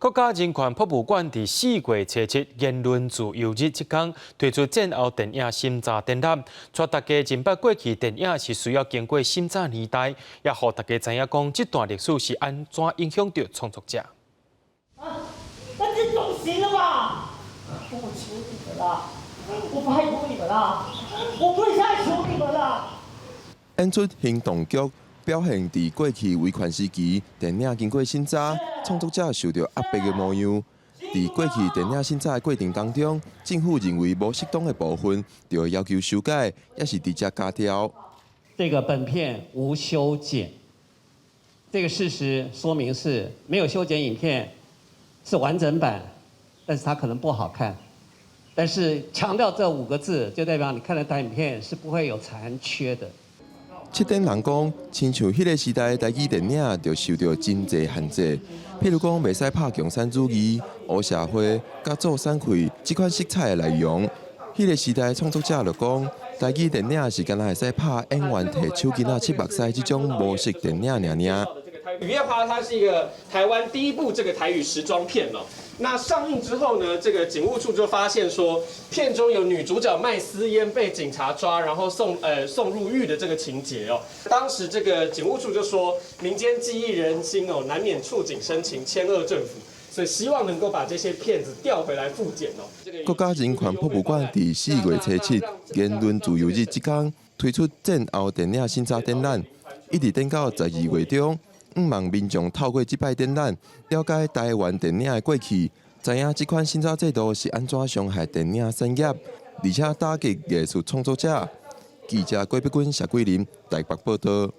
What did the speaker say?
國家人權博物館佇4月初7言論自由日這工推出戰後電影審查展覽，帶大家認捌過去電影是需要經過審查年代，也予大家知影講這段歷史是按怎影響著創作者。啊，那這總行了吧？我求你們了，我拜託你們了，我跪下來求你們了。演出行動劇表現佇過去威權時期，電影經過審查，創作者受著壓迫的模樣。佇過去電影審查的過程當中，政府認為無適當的部分，就會要求修改，抑是直接加掉。這個本片無修剪，這個事實說明是沒有修剪影片是完整版，但是它可能不好看。但是強調這五個字，就代表你看的影片是不會有殘缺的。策展人講，親像彼个時代的台語電影，就受著真濟限制。譬如講，袂使拍共產主義、黑社會、佮做散氣這款色彩的內容。彼个時代創作者就講，台語電影是干焦會使拍演員提手巾仔拭目屎這種模式電影爾爾。《雨夜花》它是一個台灣第一部這個台語時裝片哦。那上映之後呢，這個警務處就發現說，片中有女主角賣私菸被警察抓，然後送入獄的這個情節哦。當時這個警務處就說，民間記憶人心哦，難免觸景生情，牽惡政府，所以希望能夠把這些片子調回來復檢哦。國家人權博物館佇4月初7言論自由日這工推出戰後電影審查展覽，一直展到12月中。向望民眾透過這擺展覽，了解台灣電影的過去，知影這款審查制度是按怎傷害電影產業，而且打擊藝術創作者。記者郭碧君、謝桂林台北報道。